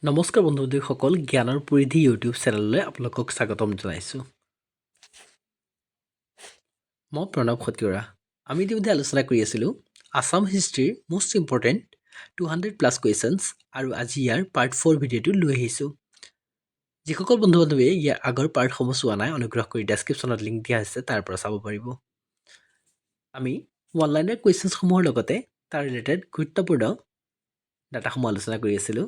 নমস্কাৰ বন্ধু বান্ধৱীসকল, জ্ঞানৰ পৰিধি ইউটিউব চেনেললৈ আপোনালোকক স্বাগতম জনাইছোঁ। মই প্ৰণৱ খতিয়ৰা। আমি ইতিমধ্যে আলোচনা কৰি আছিলোঁ Assam হিষ্ট্ৰীৰ most important 200 plus questions আৰু আজি ইয়াৰ পাৰ্ট ফ'ৰ ভিডিঅ'টো লৈ আহিছোঁ। যিসকল বন্ধু বান্ধৱীয়ে ইয়াৰ আগৰ পাৰ্টসমূহ চোৱা নাই, অনুগ্ৰহ কৰি ডেছক্ৰিপশ্যনত লিংক দিয়া হৈছে, তাৰ পৰা চাব পাৰিব। আমি ওৱান লাইনাৰ কুৱেশ্যনছসমূহৰ লগতে তাৰ ৰিলেটেড গুৰুত্বপূৰ্ণ ডাটাসমূহ আলোচনা কৰি আছিলোঁ।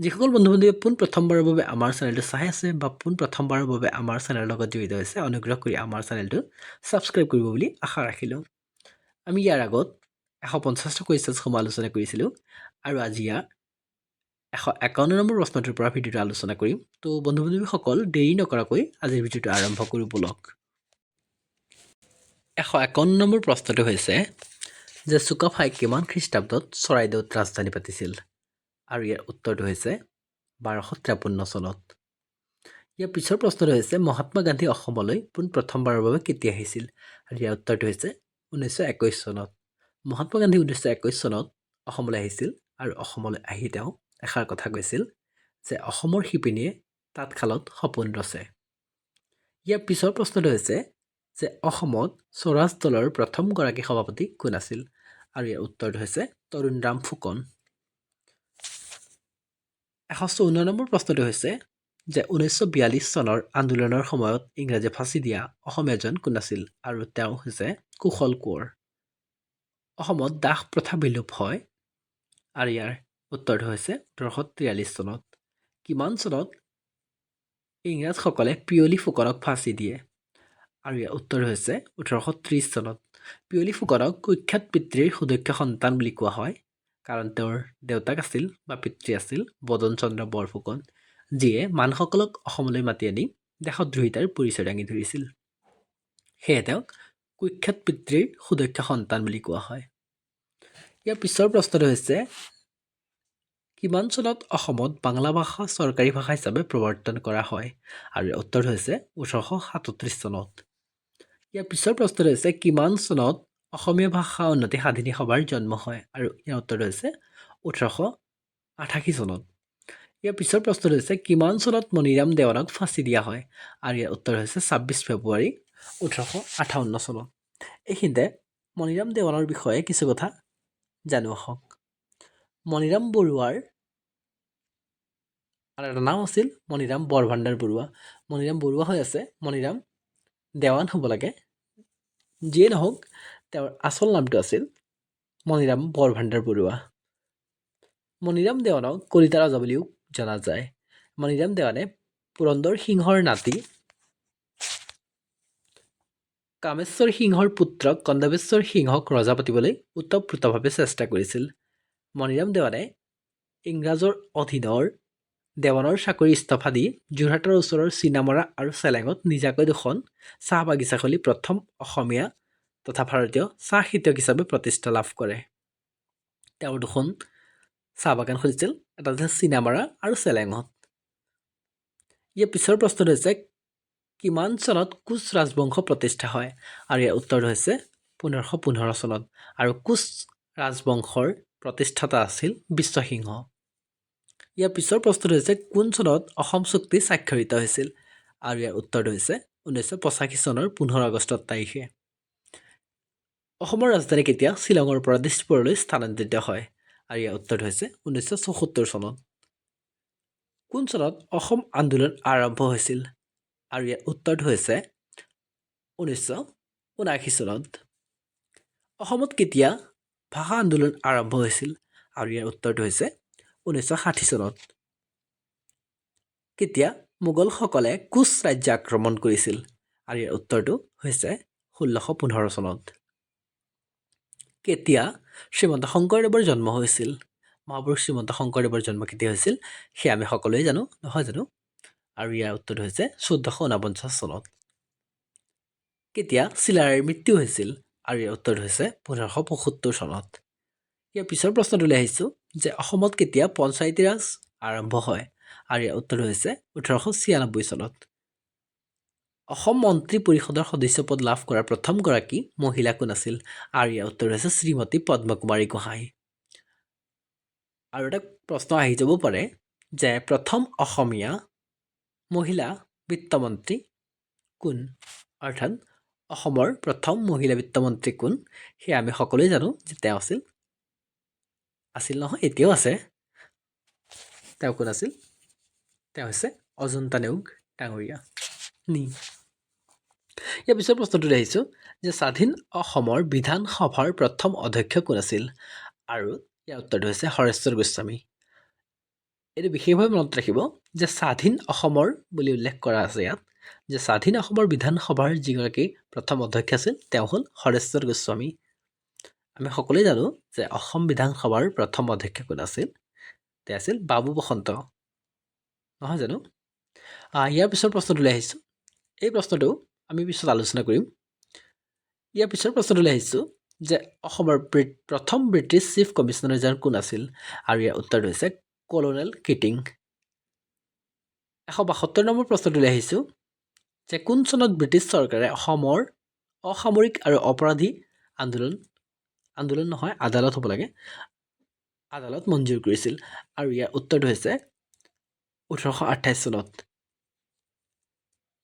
যিসকল বন্ধু বান্ধৱীয়ে পোনপ্ৰথমবাৰৰ বাবে আমাৰ চেনেলটো চাই আছে বা পোনপ্ৰথমবাৰৰ বাবে আমাৰ চেনেলৰ লগত জড়িত হৈছে, অনুগ্ৰহ কৰি আমাৰ চেনেলটো ছাবস্ক্ৰাইব কৰিব বুলি আশা ৰাখিলোঁ। আমি ইয়াৰ আগত 150টা কুৱেশ্যনছসমূহ আলোচনা কৰিছিলোঁ আৰু আজি ইয়াৰ 151 নম্বৰ প্ৰশ্নটোৰ পৰা ভিডিঅ'টো আলোচনা কৰিম। তো বন্ধু বান্ধৱীসকল, দেৰি নকৰাকৈ আজিৰ ভিডিঅ'টো আৰম্ভ কৰোঁ ব'লক। 151 নম্বৰ প্ৰশ্নটো হৈছে যে চুকাফাই কিমান খ্ৰীষ্টাব্দত চৰাইদেউত ৰাজধানী পাতিছিল? আৰু ইয়াৰ উত্তৰটো হৈছে 1253 চনত। ইয়াৰ পিছৰ প্ৰশ্নটো হৈছে, মহাত্মা গান্ধী অসমলৈ পোনপ্ৰথমবাৰৰ বাবে কেতিয়া আহিছিল? আৰু ইয়াৰ উত্তৰটো হৈছে 1921 চনত। মহাত্মা গান্ধী 1921 চনত অসমলৈ আহিছিল আৰু অসমলৈ আহি তেওঁ এষাৰ কথা কৈছিল যে অসমৰ শিপিনীয়ে তাঁতশালত সপোন ৰচে। ইয়াৰ পিছৰ প্ৰশ্নটো হৈছে যে অসমত স্বৰাজ দলৰ প্ৰথমগৰাকী সভাপতি কোন আছিল? আৰু ইয়াৰ উত্তৰটো হৈছে তৰুণৰাম ফুকন। 154 নম্বৰ প্ৰশ্নটো হৈছে যে 1942 চনৰ আন্দোলনৰ সময়ত ইংৰাজে ফাঁচি দিয়া অসমীয়াজন কোন আছিল? আৰু তেওঁ হৈছে কুশল কোঁৱৰ। অসমত দাস প্ৰথা বিলোপ হয়? আৰু ইয়াৰ উত্তৰটো হৈছে 1843 চনত। কিমান চনত ইংৰাজসকলে পিয়লি ফুকনক ফাঁচি দিয়ে? আৰু ইয়াৰ উত্তৰ হৈছে 1830 চনত। পিয়লি ফুকনক কুখ্যাত পিতৃৰ সুদক্ষ সন্তান বুলি কোৱা হয়, কাৰণ তেওঁৰ দেউতাক আছিল বা পিতৃ আছিল বদন চন্দ্ৰ বৰফুকন, যিয়ে মানসকলক অসমলৈ মাতি আনি দেশদ্ৰোহিতাৰ পৰিচয় দাঙি ধৰিছিল। সেয়ে তেওঁক কুখ্যাত পিতৃৰ সুদক্ষ সন্তান বুলি কোৱা হয়। ইয়াৰ পিছৰ প্ৰশ্নটো হৈছে, কিমান চনত অসমত বাংলা ভাষা চৰকাৰী ভাষা হিচাপে প্ৰৱৰ্তন কৰা হয়? আৰু ইয়াৰ উত্তৰ হৈছে 1837 চনত। ইয়াৰ পিছৰ প্ৰশ্নটো হৈছে, কিমান চনত অসমীয়া ভাষা উন্নতি সাধিনী সভাৰ জন্ম হয়? আৰু ইয়াৰ উত্তৰটো হৈছে 1888 চনত। ইয়াৰ পিছৰ প্ৰশ্নটো হৈছে, কিমান চনত মণিৰাম দেৱানক ফাঁচি দিয়া হয়? আৰু ইয়াৰ উত্তৰ হৈছে 26 ফেব্ৰুৱাৰী 1858 চনত। এইখিনিতে মণিৰাম দেৱানৰ বিষয়ে কিছু কথা জানো আহক। মণিৰাম বৰুৱাৰ আৰু এটা নাম আছিল মণিৰাম বৰভাণ্ডাৰ বৰুৱা। মণিৰাম বৰুৱা হৈ আছে, মণিৰাম দেৱান হ'ব লাগে। যিয়ে নহওক, তেওঁৰ আচল নামটো আছিল মণিৰাম বৰভাণ্ডাৰ বৰুৱা। মণিৰাম দেৱানক কলিতা ৰজা বুলিও জনা যায়। মণিৰাম দেৱানে পুৰন্দৰ সিংহৰ নাতি কামেশ্বৰ সিংহৰ পুত্ৰ কন্দবেশ্বৰ সিংহক ৰজা পাতিবলৈ ওতঃপ্ৰোতভাৱে চেষ্টা কৰিছিল। মণিৰাম দেৱানে ইংৰাজৰ অধীনৰ দেৱানৰ চাকৰি ইস্তফা দি যোৰহাটৰ ওচৰৰ চিনামৰা আৰু চেলেঙত নিজাকৈ দুখন চাহ বাগিচা খুলি প্ৰথম অসমীয়া তথা ভাৰতীয় চাহ খেতিয়ক হিচাপে প্ৰতিষ্ঠা লাভ কৰে। তেওঁৰ দুখন চাহ বাগান খুলিছিল, এটা আছিল চিনামৰা আৰু চেলেঙত। ইয়াৰ পিছৰ প্ৰশ্নটো হৈছে, কিমান চনত কোচ ৰাজবংশ প্ৰতিষ্ঠা হয়? আৰু ইয়াৰ উত্তৰটো হৈছে 1515 চনত আৰু কোচ ৰাজবংশৰ প্ৰতিষ্ঠাতা আছিল বিশ্বসিংহ। ইয়াৰ পিছৰ প্ৰশ্নটো হৈছে, কোন চনত অসম চুক্তি স্বাক্ষৰিত হৈছিল? আৰু ইয়াৰ উত্তৰটো হৈছে 1985 চনৰ 15 আগষ্ট তাৰিখে। অসমৰ ৰাজধানী কেতিয়া শ্বিলঙৰ পৰা দিছপুৰলৈ স্থানান্তৰিত হয়? আৰু ইয়াৰ উত্তৰটো হৈছে 1974 চনত। কোন চনত অসম আন্দোলন আৰম্ভ হৈছিল? আৰু ইয়াৰ উত্তৰটো হৈছে 1979 চনত। অসমত কেতিয়া ভাষা আন্দোলন আৰম্ভ হৈছিল? আৰু ইয়াৰ উত্তৰটো হৈছে 1960 চনত। কেতিয়া মোগলসকলে কোচ ৰাজ্য আক্ৰমণ কৰিছিল? আৰু ইয়াৰ উত্তৰটো হৈছে 1615 চনত। কেতিয়া শ্ৰীমন্ত শংকৰদেৱৰ জন্ম হৈছিল? মহাপুৰুষ শ্ৰীমন্ত শংকৰদেৱৰ জন্ম কেতিয়া হৈছিল, সেয়া আমি সকলোৱে জানো, নহয় জানো? আৰু ইয়াৰ উত্তৰটো হৈছে 1449 চনত। কেতিয়া চিলাৰায়ৰ মৃত্যু হৈছিল? আৰু ইয়াৰ উত্তৰটো হৈছে 1575 চনত। ইয়াৰ পিছৰ প্ৰশ্নটোলৈ আহিছোঁ যে অসমত কেতিয়া পঞ্চায়তী ৰাজ আৰম্ভ হয়? আৰু ইয়াৰ উত্তৰটো হৈছে 1896 চনত। অসম মন্ত্ৰী পৰিষদৰ সদস্য পদ লাভ কৰা প্ৰথমগৰাকী মহিলা কোন আছিল? আৰু ইয়াৰ উত্তৰ হৈছে শ্ৰীমতী পদ্মকুমাৰী গোহাঁই। আৰু এটা প্ৰশ্ন আহি যাব পাৰে যে প্ৰথম অসমীয়া মহিলা বিত্তমন্ত্ৰী কোন, অৰ্থাৎ অসমৰ প্ৰথম মহিলা বিত্তমন্ত্ৰী কোন? সেয়া আমি সকলোৱে জানো যে তেওঁ আছিল, আছিল নহয়, এতিয়াও আছে। তেওঁ কোন আছিল? তেওঁ হৈছে অজন্তা নেওগ ডাঙৰীয়া নি। ইয়াৰ পিছৰ প্ৰশ্নটোত আহিছোঁ যে স্বাধীন অসমৰ বিধানসভাৰ প্ৰথম অধ্যক্ষ কোন আছিল? আৰু ইয়াৰ উত্তৰটো হৈছে হৰেশ্বৰ গোস্বামী। এইটো বিশেষভাৱে মনত ৰাখিব যে স্বাধীন অসমৰ বুলি উল্লেখ কৰা আছে ইয়াত, যে স্বাধীন অসমৰ বিধানসভাৰ যিগৰাকী প্ৰথম অধ্যক্ষ আছিল, তেওঁ হ'ল হৰেশ্বৰ গোস্বামী। আমি সকলোৱে জানো যে অসম বিধানসভাৰ প্ৰথম অধ্যক্ষ কোন আছিল। তেওঁ আছিল বাবু বসন্ত, নহয় জানো? ইয়াৰ পিছৰ প্ৰশ্নটোলৈ আহিছোঁ। এই প্ৰশ্নটো আমি পিছত আলোচনা কৰিম। ইয়াৰ পিছৰ প্ৰশ্নটোলৈ আহিছোঁ যে অসমৰ প্ৰথম ব্ৰিটিছ চিফ কমিশ্যনাৰজন কোন আছিল? আৰু ইয়াৰ উত্তৰটো হৈছে কলনেল কিটিং। 172 নম্বৰ প্ৰশ্নটোলৈ আহিছোঁ যে কোন চনত ব্ৰিটিছ চৰকাৰে অসমৰ অসামৰিক আৰু অপৰাধী আন্দোলন, আন্দোলন নহয়, আদালত হ'ব লাগে, আদালত মঞ্জুৰ কৰিছিল? আৰু ইয়াৰ উত্তৰটো হৈছে 1828 চনত।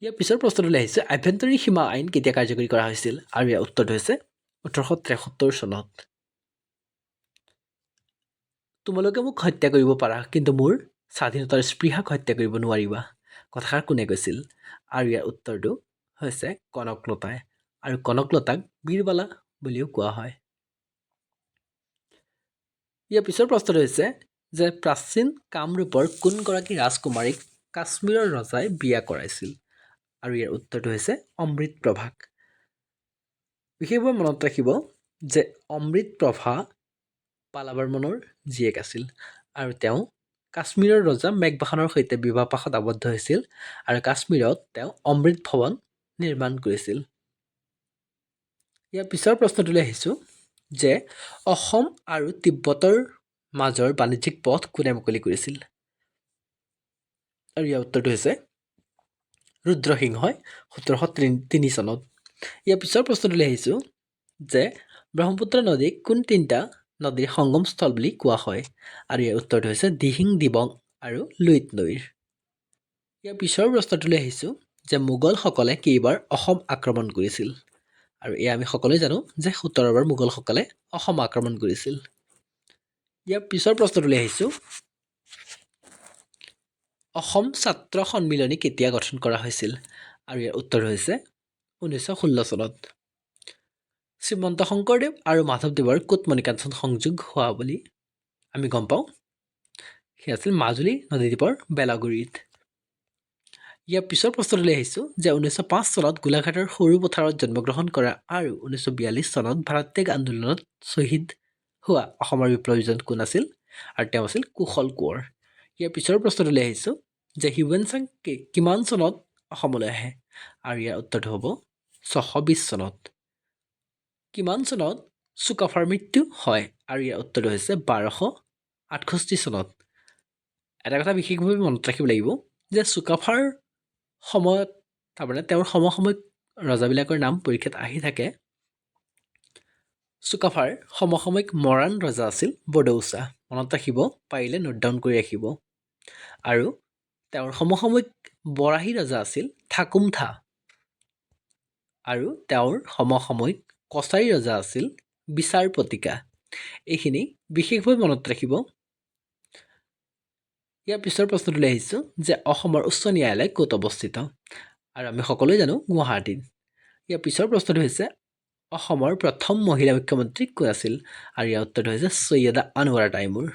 ইয়াৰ পিছৰ প্ৰশ্নটোলৈ আহিছোঁ, আভ্যন্তৰীণ সীমা আইন কেতিয়া কাৰ্যকৰী কৰা হৈছিল? আৰু ইয়াৰ উত্তৰটো হৈছে 1873 চনত। "তোমালোকে মোক হত্যা কৰিব পাৰা, কিন্তু মোৰ স্বাধীনতাৰ স্পৃহাক হত্যা কৰিব নোৱাৰিবা", কথাষাৰ কোনে কৈছিল? আৰু ইয়াৰ উত্তৰটো হৈছে কনকলতাই। আৰু কনকলতাক বীৰবালা বুলিও কোৱা হয়। ইয়াৰ পিছৰ প্ৰশ্নটো হৈছে যে প্ৰাচীন কামৰূপৰ কোনগৰাকী ৰাজকুমাৰীক কাশ্মীৰৰ ৰজাই বিয়া কৰাইছিল? আৰু ইয়াৰ উত্তৰটো হৈছে অমৃত প্ৰভাক। বিশেষভাৱে মনত ৰাখিব যে অমৃত প্ৰভা পালাবৰ্মনৰ জীয়েক আছিল আৰু তেওঁ কাশ্মীৰৰ ৰজা মেঘবাহনৰ সৈতে বিবাহপাশত আবদ্ধ হৈছিল আৰু কাশ্মীৰত তেওঁ অমৃত ভৱন নিৰ্মাণ কৰিছিল। ইয়াৰ পিছৰ প্ৰশ্নটোলৈ আহিছোঁ যে অসম আৰু তিব্বতৰ মাজৰ বাণিজ্যিক পথ কোনে মুকলি কৰিছিল? আৰু ইয়াৰ উত্তৰটো হৈছে ৰুদ্ৰসিংহই 1703 চনত। ইয়াৰ পিছৰ প্ৰশ্নটোলৈ আহিছোঁ যে ব্ৰহ্মপুত্ৰ নদীক কোন তিনিটা নদীৰ সংগমস্থল বুলি কোৱা হয়? আৰু ইয়াৰ উত্তৰটো হৈছে দিহিং, দিবং আৰু লুইত নৈৰ। ইয়াৰ পিছৰ প্ৰশ্নটোলৈ আহিছোঁ যে মোগলসকলে কেইবাৰ অসম আক্ৰমণ কৰিছিল? আৰু এয়া আমি সকলোৱে জানো যে 17বাৰ মোগলসকলে অসম আক্ৰমণ কৰিছিল। ইয়াৰ পিছৰ প্ৰশ্নটোলৈ আহিছোঁ, অসম ছাত্ৰ সন্মিলনী কেতিয়া গঠন কৰা হৈছিল? আৰু ইয়াৰ উত্তৰ হৈছে 1916 চনত। শ্ৰীমন্ত শংকৰদেৱ আৰু মাধৱদেৱৰ ক'ত মণিকাঞ্চন সংযোগ হোৱা বুলি আমি গম পাওঁ? সেয়া আছিল মাজুলী নদীদ্বীপৰ বেলাগুৰিত। ইয়াৰ পিছৰ প্ৰশ্নটোলৈ আহিছোঁ যে 1905 চনত গোলাঘাটৰ সৰু পথাৰত জন্মগ্ৰহণ কৰা আৰু 1942 চনত ভাৰত ত্যাগ আন্দোলনত শ্বহীদ হোৱা অসমৰ বিপ্লৱীজন কোন আছিল? আৰু তেওঁ আছিল কুশল কোঁৱৰ। ইয়াৰ পিছৰ প্ৰশ্নটোলৈ আহিছোঁ যে হিউৱেন চাং কিমান চনত অসমলৈ আহে? আৰু ইয়াৰ উত্তৰটো হ'ব 620 চনত। কিমান চনত চুকাফাৰ মৃত্যু হয়? আৰু ইয়াৰ উত্তৰটো হৈছে 1268 চনত। এটা কথা বিশেষভাৱে মনত ৰাখিব লাগিব যে চুকাফাৰ সময়ত, তাৰমানে তেওঁৰ সমসাময়িক ৰজাবিলাকৰ নাম পৰীক্ষাত আহি থাকে। চুকাফাৰ সমসাময়িক মৰাণ ৰজা আছিল বদৌচা। মনত ৰাখিব, পাৰিলে নোট ডাউন কৰি ৰাখিব। আৰু তেওঁৰ সমসাময়িক বৰাহী ৰজা আছিল থাকুমথা আৰু তেওঁৰ সমসাময়িক কছাৰী ৰজা আছিল বিচাৰপতিকা। এইখিনি বিশেষভাৱে মনত ৰাখিব। ইয়াৰ পিছৰ প্ৰশ্নটোলৈ আহিছোঁ যে অসমৰ উচ্চ ন্যায়ালয় ক'ত অৱস্থিত? আৰু আমি সকলোৱে জানো, গুৱাহাটীত। ইয়াৰ পিছৰ প্ৰশ্নটো হৈছে অসমৰ প্ৰথম মহিলা মুখ্যমন্ত্ৰী কোন আছিল? আৰু ইয়াৰ উত্তৰটো হৈছে চৈয়দা আনোৱাৰা টাইমুৰ।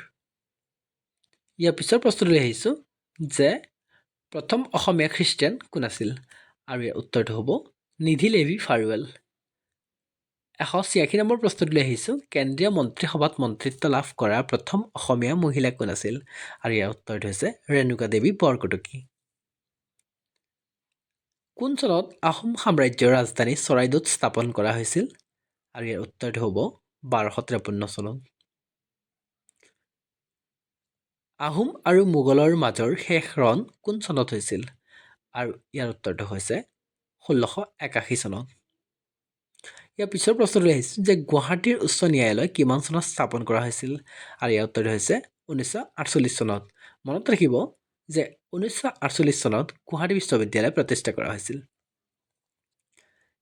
ইয়াৰ পিছৰ প্ৰশ্নটোলৈ আহিছোঁ যে প্ৰথম অসমীয়া খ্ৰীষ্টিয়ান কোন আছিল? আৰু ইয়াৰ উত্তৰটো হ'ব নিধি লেভি ফাৰুৱেল। 186 নম্বৰ প্ৰশ্নটোলৈ আহিছোঁ, কেন্দ্ৰীয় মন্ত্ৰীসভাত মন্ত্ৰিত্ব লাভ কৰা প্ৰথম অসমীয়া মহিলা কোন আছিল? আৰু ইয়াৰ উত্তৰটো হৈছে ৰেণুকা দেৱী বৰকটকী। কোন চনত আহোম সাম্ৰাজ্যৰ ৰাজধানী চৰাইদেউত স্থাপন কৰা হৈছিল? আৰু ইয়াৰ উত্তৰটো হ'ব 1253 চনত। আহোম আৰু মোগলৰ মাজৰ শেষ ৰণ কোন চনত হৈছিল? আৰু ইয়াৰ উত্তৰটো হৈছে 1681 চনত। ইয়াৰ পিছৰ প্ৰশ্নটো আহিছে যে গুৱাহাটীৰ উচ্চ ন্যায়ালয় কিমান চনত স্থাপন কৰা হৈছিল? আৰু ইয়াৰ উত্তৰটো হৈছে 1948 চনত। মনত ৰাখিব যে 1948 চনত গুৱাহাটী বিশ্ববিদ্যালয় প্ৰতিষ্ঠা কৰা হৈছিল।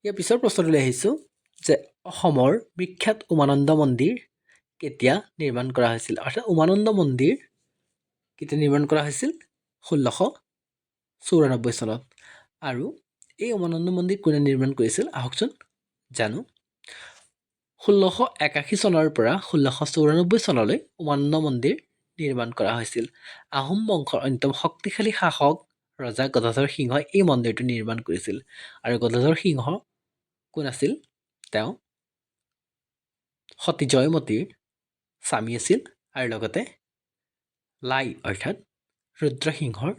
ইয়াৰ পিছৰ প্ৰশ্নটোলৈ আহিছোঁ যে অসমৰ বিখ্যাত উমানন্দ মন্দিৰ কেতিয়া নিৰ্মাণ কৰা হৈছিল? অৰ্থাৎ উমানন্দ মন্দিৰ কেতিয়া নিৰ্মাণ কৰা হৈছিল? 1694 চনত। আৰু এই উমানন্দ মন্দিৰ কোনে নিৰ্মাণ কৰিছিল, আহকচোন জানো। 1681 চনৰ পৰা 1694 চনলৈ উমানন্দ মন্দিৰ নিৰ্মাণ কৰা হৈছিল। আহোম বংশৰ অন্যতম শক্তিশালী শাসক ৰজা গদাধৰ সিংহই এই মন্দিৰটো নিৰ্মাণ কৰিছিল। আৰু গদাধৰ সিংহ কোন আছিল? তেওঁ সতী জয়মতীৰ স্বামী আছিল আৰু লগতে লাই অৰ্থাৎ ৰুদ্ৰসিংহৰ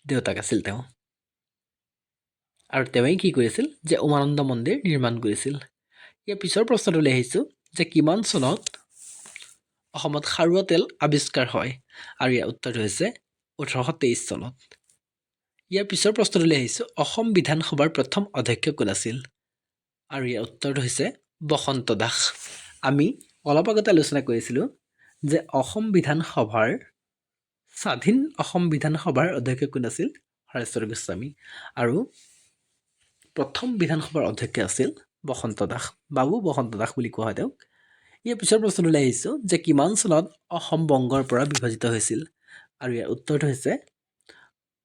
দেউতাক আছিল তেওঁ। আৰু তেওঁৱেই কি কৰিছিল যে উমানন্দ মন্দিৰ নিৰ্মাণ কৰিছিল। ইয়াৰ পিছৰ প্ৰশ্নটোলৈ আহিছোঁ যে কিমান চনত অসমত খাৰুৱা তেল আৱিষ্কাৰ হয়? আৰু ইয়াৰ উত্তৰটো হৈছে 1823 চনত। ইয়াৰ পিছৰ প্ৰশ্নটোলৈ আহিছোঁ, অসম বিধানসভাৰ প্ৰথম অধ্যক্ষ কোন আছিল? আৰু ইয়াৰ উত্তৰটো হৈছে বসন্ত দাস। আমি অলপ আগতে আলোচনা কৰিছিলোঁ যে অসম বিধানসভাৰ, স্বাধীন অসম বিধানসভাৰ অধ্যক্ষ কোন আছিল? হৰেশ্বৰ গোস্বামী। আৰু প্ৰথম বিধানসভাৰ অধ্যক্ষ আছিল বসন্ত দাস, বাবু বসন্ত দাস বুলি কোৱা হয় তেওঁক। ইয়াৰ পিছৰ প্ৰশ্নটোলৈ আহিছোঁ যে কিমান চনত অসম বংগৰ পৰা বিভাজিত হৈছিল? আৰু ইয়াৰ উত্তৰটো হৈছে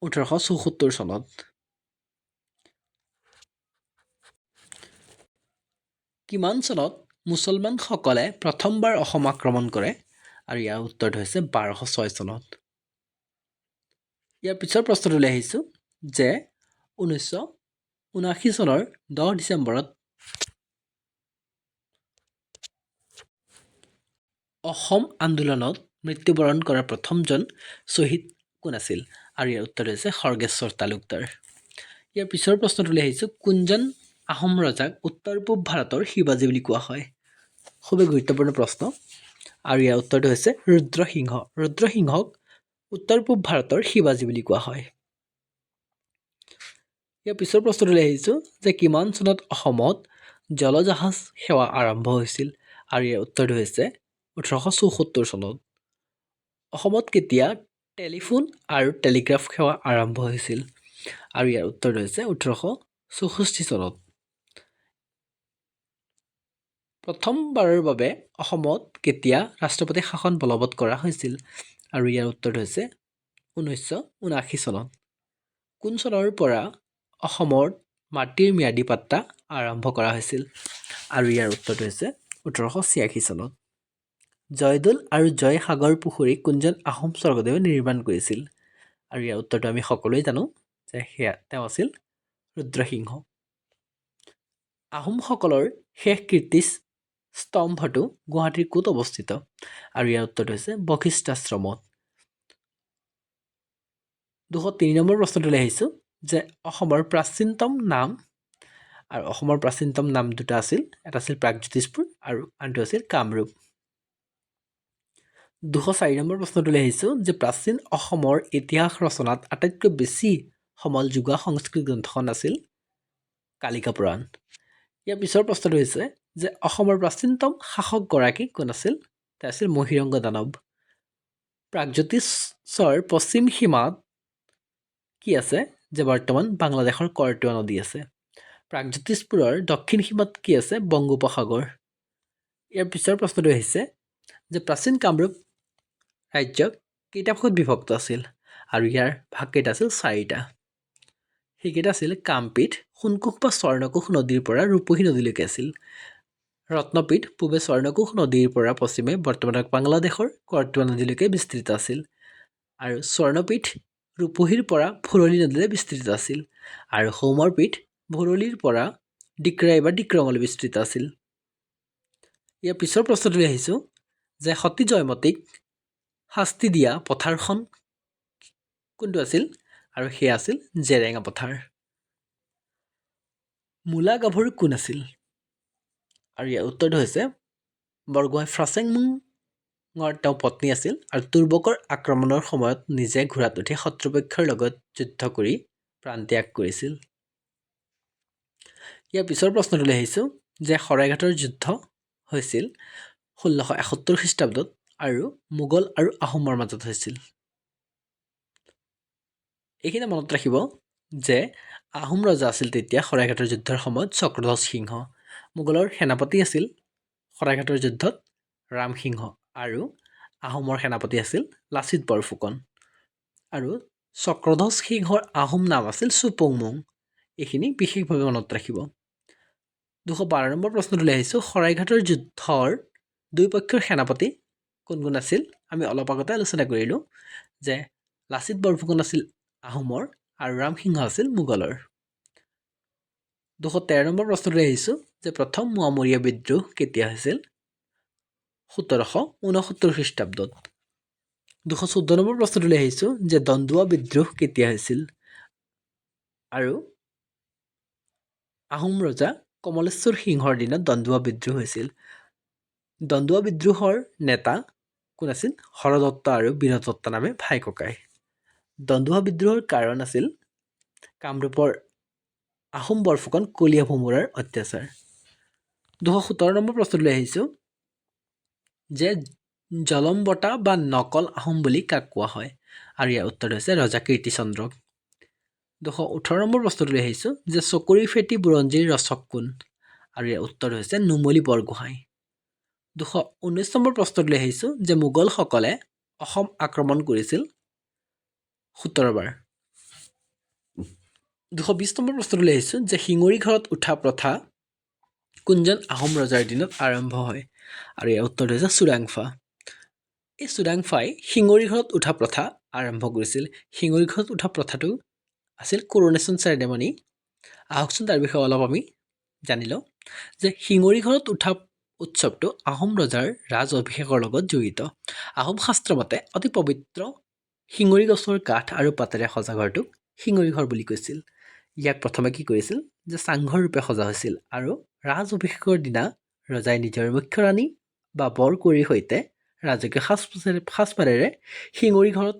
1874 চনত। কিমান চনত মুছলমানসকলে প্ৰথমবাৰ অসম আক্ৰমণ কৰে? আৰু ইয়াৰ উত্তৰটো হৈছে 1206 চনত। ইয়াৰ পিছৰ প্ৰশ্নটোলৈ আহিছোঁ যে 1979 চনৰ 10 ডিচেম্বৰত অসম আন্দোলনত মৃত্যুবৰণ কৰা প্ৰথমজন শ্বহীদ কোন আছিল? আৰু ইয়াৰ উত্তৰ হৈছে খৰ্গেশ্বৰ তালুকদাৰ। ইয়াৰ পিছৰ প্ৰশ্নটোলৈ আহিছোঁ, কোনজন আহোম ৰজাক উত্তৰ পূব ভাৰতৰ শিৱাজী বুলি কোৱা হয়? খুবেই গুৰুত্বপূৰ্ণ প্ৰশ্ন। আৰু ইয়াৰ উত্তৰটো হৈছে ৰুদ্ৰসিংহ। ৰুদ্ৰসিংহক উত্তৰ পূব ভাৰতৰ শিৱাজী বুলি কোৱা হয়। ইয়াৰ পিছৰ প্ৰশ্নটোলৈ আহিছোঁ যে কিমান চনত অসমত জলজাহাজ সেৱা আৰম্ভ হৈছিল? আৰু ইয়াৰ উত্তৰটো হৈছে 1874 চনত। অসমত কেতিয়া টেলিফোন আৰু টেলিগ্ৰাফ সেৱা আৰম্ভ হৈছিল? আৰু ইয়াৰ উত্তৰটো হৈছে 1864 চনত। প্ৰথমবাৰৰ বাবে অসমত কেতিয়া ৰাষ্ট্ৰপতি শাসন বলবৎ কৰা হৈছিল? আৰু ইয়াৰ উত্তৰটো হৈছে 1979 চনত। কোন চনৰ পৰা অসমৰ মাটিৰ ম্যাদী পাট্টা আৰম্ভ কৰা হৈছিল? আৰু ইয়াৰ উত্তৰটো হৈছে 1886 চনত। জয়দৌল আৰু জয়সাগৰ পুখুৰী কোনজন আহোম স্বৰ্গদেৱে নিৰ্মাণ কৰিছিল? আৰু ইয়াৰ উত্তৰটো আমি সকলোৱে জানো যে সেয়া তেওঁ আছিল ৰুদ্ৰসিংহ। আহোমসকলৰ শেষ কীৰ্তি স্তম্ভটো গুৱাহাটীৰ ক'ত অৱস্থিত? আৰু ইয়াৰ উত্তৰটো হৈছে বশিষ্ঠাশ্ৰমত। 203 নম্বৰ প্ৰশ্নটোলৈ আহিছোঁ যে অসমৰ প্ৰাচীনতম নাম, আৰু অসমৰ প্ৰাচীনতম নাম দুটা আছিল, এটা আছিল প্ৰাগজ্যোতিষপুৰ আৰু আনটো আছিল কামৰূপ। 204 নম্বৰ প্ৰশ্নটোলৈ আহিছোঁ যে প্ৰাচীন অসমৰ ইতিহাস ৰচনাত আটাইতকৈ বেছি সমল যোগোৱা সংস্কৃত গ্ৰন্থখন আছিল কালিকা পুৰাণ। ইয়াৰ পিছৰ প্ৰশ্নটো হৈছে যে অসমৰ প্ৰাচীনতম শাসকগৰাকী কোন আছিল? তেওঁ আছিল মহীৰংগ দানৱ। প্ৰাগজ্যোতিষৰ পশ্চিম সীমাত কি আছে? যে বৰ্তমান বাংলাদেশৰ কৰতোৱা নদী আছে। প্ৰাগজ্যোতিষপুৰৰ দক্ষিণ সীমাত কি আছে? বংগোপসাগৰ। ইয়াৰ পিছৰ প্ৰশ্নটো আহিছে যে প্ৰাচীন কামৰূপ ৰাজ্য কেইটা ভাগত বিভক্ত আছিল? আৰু ইয়াৰ ভাগকেইটা আছিল চাৰিটা। সেইকেইটা আছিল কামপীঠ, সোণকোষ বা স্বৰ্ণকোষ নদীৰ পৰা ৰূপহী নদীলৈকে আছিল। ৰত্নপীঠ পূবে স্বৰ্ণকোষ নদীৰ পৰা পশ্চিমে বৰ্তমানৰ বাংলাদেশৰ কৰতোৱা নদীলৈকে বিস্তৃত আছিল। আৰু স্বৰ্ণপীঠ ৰূপহীৰ পৰা ভৰলী নদীলৈ বিস্তৃত আছিল। আৰু সৌমৰপীঠ ভৰলীৰ পৰা ডিক্ৰাই বা ডিক্ৰঙলৈ বিস্তৃত আছিল। ইয়াৰ পিছৰ প্ৰশ্নটোলৈ আহিছোঁ যে সতী জয়মতীক শাস্তি দিয়া পথাৰখন কোনটো আছিল? আৰু সেয়া আছিল জেৰেঙা পথাৰ। মূলা গাভৰু কোন আছিল? আৰু ইয়াৰ উত্তৰটো হৈছে বৰগোহাঁই ফ্ৰাচেংমুঙৰ তেওঁ পত্নী আছিল আৰু তুৰ্বকৰ আক্ৰমণৰ সময়ত নিজে ঘোঁৰাত উঠি শত্ৰুপক্ষৰ লগত যুদ্ধ কৰি প্ৰাণত্যাগ কৰিছিল। ইয়াৰ পিছৰ প্ৰশ্নটোলৈ আহিছোঁ যে শৰাইঘাটৰ যুদ্ধ হৈছিল 1671 খ্ৰীষ্টাব্দত আৰু মোগল আৰু আহোমৰ মাজত হৈছিল। এইখিনি মনত ৰাখিব যে আহোম ৰজা আছিল তেতিয়া শৰাইঘাটৰ যুদ্ধৰ সময়ত চক্ৰধ্বজ সিংহ, মোগলৰ সেনাপতি আছিল শৰাইঘাটৰ যুদ্ধত ৰামসিংহ আৰু আহোমৰ সেনাপতি আছিল লাচিত বৰফুকন। আৰু চক্ৰধ্বজ সিংহৰ আহোম নাম আছিল চুপুংমুং। এইখিনি বিশেষভাৱে মনত ৰাখিব। 212 নম্বৰ প্ৰশ্নটোলৈ আহিছোঁ। শৰাইঘাটৰ যুদ্ধৰ দুই পক্ষৰ সেনাপতি কোন কোন আছিল? আমি অলপ আগতে আলোচনা কৰিলোঁ যে লাচিত বৰফুকন আছিল আহোমৰ আৰু ৰামসিংহ আছিল মোগলৰ। 213 নম্বৰ প্ৰশ্নটোলৈ আহিছোঁ যে প্ৰথম মোৱামৰীয়া বিদ্ৰোহ কেতিয়া হৈছিল? 1769 খ্ৰীষ্টাব্দত। 214 নম্বৰ প্ৰশ্নটোলৈ আহিছোঁ যে দন্দুৱা বিদ্ৰোহ কেতিয়া হৈছিল? আৰু আহোম ৰজা কমলেশ্বৰ সিংহৰ দিনত দন্দুৱা বিদ্ৰোহ হৈছিল। দন্দুৱা বিদ্ৰোহৰ নেতা কোন আছিল? হৰদত্ত আৰু বীৰদত্ত নামে ভাই ককাই। দন্দুৱা বিদ্ৰোহৰ কাৰণ আছিল কামৰূপৰ আহোম বৰফুকন কলীয়া ভোমোৰাৰ অত্যাচাৰ। 217 নম্বৰ প্ৰশ্নটোলৈ আহিছোঁ যে জলম বঁটা বা নকল আহোম বুলি কাক কোৱা হয়? আৰু ইয়াৰ উত্তৰ হৈছে ৰজা কীৰ্তিচন্দ্ৰক। 218 নম্বৰ প্ৰশ্নটোলৈ আহিছোঁ যে চকৰি ফেটি বুৰঞ্জীৰ ৰচক কোন? আৰু ইয়াৰ উত্তৰ হৈছে নুমলী বৰগোহাঁই। 219 নম্বৰ প্ৰশ্নটোলৈ আহিছোঁ যে মোগলসকলে অসম আক্ৰমণ কৰিছিল 17 বাৰ। 220 নম্বৰ প্ৰশ্নটোলৈ আহিছোঁ যে শিঙৰি ঘৰত উঠা প্ৰথা কোনজন আহোম ৰজাৰ দিনত আৰম্ভ হয়? আৰু ইয়াৰ উত্তৰটো হৈছে চুৰাংফা। এই চুৰাংফাই শিঙৰি ঘৰত উঠা প্ৰথা আৰম্ভ কৰিছিল। শিঙৰি ঘৰত উঠা প্ৰথাটো আছিল কৰোনেশ্যন চেৰেমনি। আহকচোন, তাৰ বিষয়ে অলপ আমি জানি লওঁ যে শিঙৰি ঘৰত উঠা উৎসৱটো আহোম ৰজাৰ ৰাজ অভিষেকৰ লগত জড়িত। আহোম শাস্ত্ৰ মতে অতি পবিত্ৰ শিঙৰি গছৰ কাঠ আৰু পাতেৰে সজা ঘৰটোক শিঙৰি ঘৰ বুলি কৈছিল। ইয়াক প্ৰথমে কি কৰিছিল যে চাংঘৰ ৰূপে সজা হৈছিল আৰু ৰাজ অভিষেকৰ দিনা ৰজাই নিজৰ মুখ্য ৰাণী বা বৰকুঁৱৰীৰ সৈতে ৰাজকীয় সাজপাৰেৰে শিঙৰি ঘৰত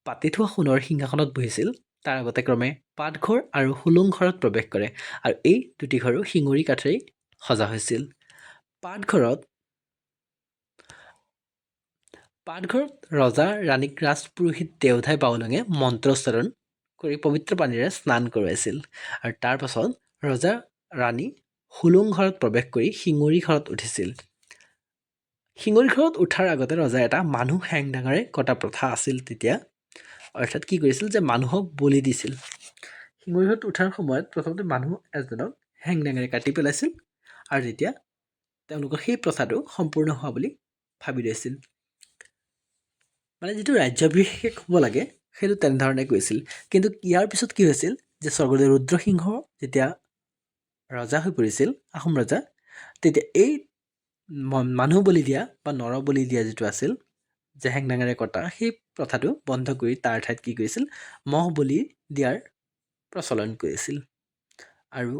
পাতি থোৱা সোণৰ সিংহাসনত বহিছিল। তাৰ আগতে ক্ৰমে পাটঘৰ আৰু হোলোং ঘৰত প্ৰৱেশ কৰে আৰু এই দুটি ঘৰো শিঙৰি কাঠেৰেই সজা হৈছিল। পাটঘৰত ৰজা ৰাণীক ৰাজপুৰোহিত দেওধাই বাউলঙে মন্ত্ৰ উচ্চাৰণ কৰি পবিত্ৰ পানীৰে স্নান কৰোৱাইছিল আৰু তাৰ পাছত ৰজা ৰাণী হোলোং ঘৰত প্ৰৱেশ কৰি শিঙৰি ঘৰত উঠিছিল। শিঙৰি ঘৰত উঠাৰ আগতে ৰজাই এটা মানুহ হেং ডাঙৰে কটা প্ৰথা আছিল তেতিয়া। অৰ্থাৎ কি কৰিছিল যে মানুহক বলি দিছিল। শিঙৰি ঘৰত উঠাৰ সময়ত প্ৰথমতে মানুহ এজনক হেং ডাঙেৰে কাটি পেলাইছিল আৰু তেতিয়া তেওঁলোকৰ সেই প্ৰথাটো সম্পূৰ্ণ হোৱা বুলি ভাবি লৈছিল। মানে যিটো ৰাজ্যাভিষেক হ'ব লাগে, সেইটো তেনেধৰণে কৰিছিল। কিন্তু ইয়াৰ পিছত কি হৈছিল যে স্বৰ্গদেউ ৰুদ্ৰসিংহ যেতিয়া ৰজা হৈ পৰিছিল, আহোম ৰজা, তেতিয়া এই মানুহ বলি দিয়া বা নৰ বলি দিয়া যিটো আছিল যে হেংদাঙেৰে কটা, সেই প্ৰথাটো বন্ধ কৰি তাৰ ঠাইত কি কৰিছিল? মহ বলি দিয়াৰ প্ৰচলন কৰিছিল। আৰু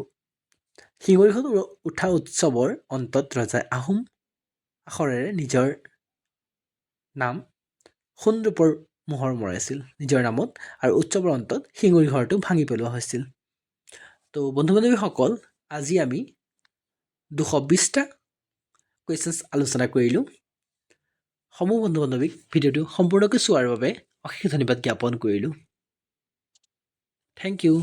শিঙৰিখন উঠা উৎসৱৰ অন্তত ৰজাই আহোম আখৰেৰে নিজৰ নাম সোণৰূপৰ মোহৰ মৰাইছিল নিজৰ নামত আৰু উৎসৱৰ অন্তত শিঙৰি ঘৰটো ভাঙি পেলোৱা হৈছিল। তো বন্ধু বান্ধৱীসকল, আজি আমি 220টা কুৱেশ্যনছ আলোচনা কৰিলোঁ। সমূহ বন্ধু বান্ধৱীক ভিডিঅ'টো সম্পূৰ্ণকৈ চোৱাৰ বাবে অশেষ ধন্যবাদ জ্ঞাপন কৰিলোঁ। Thank you.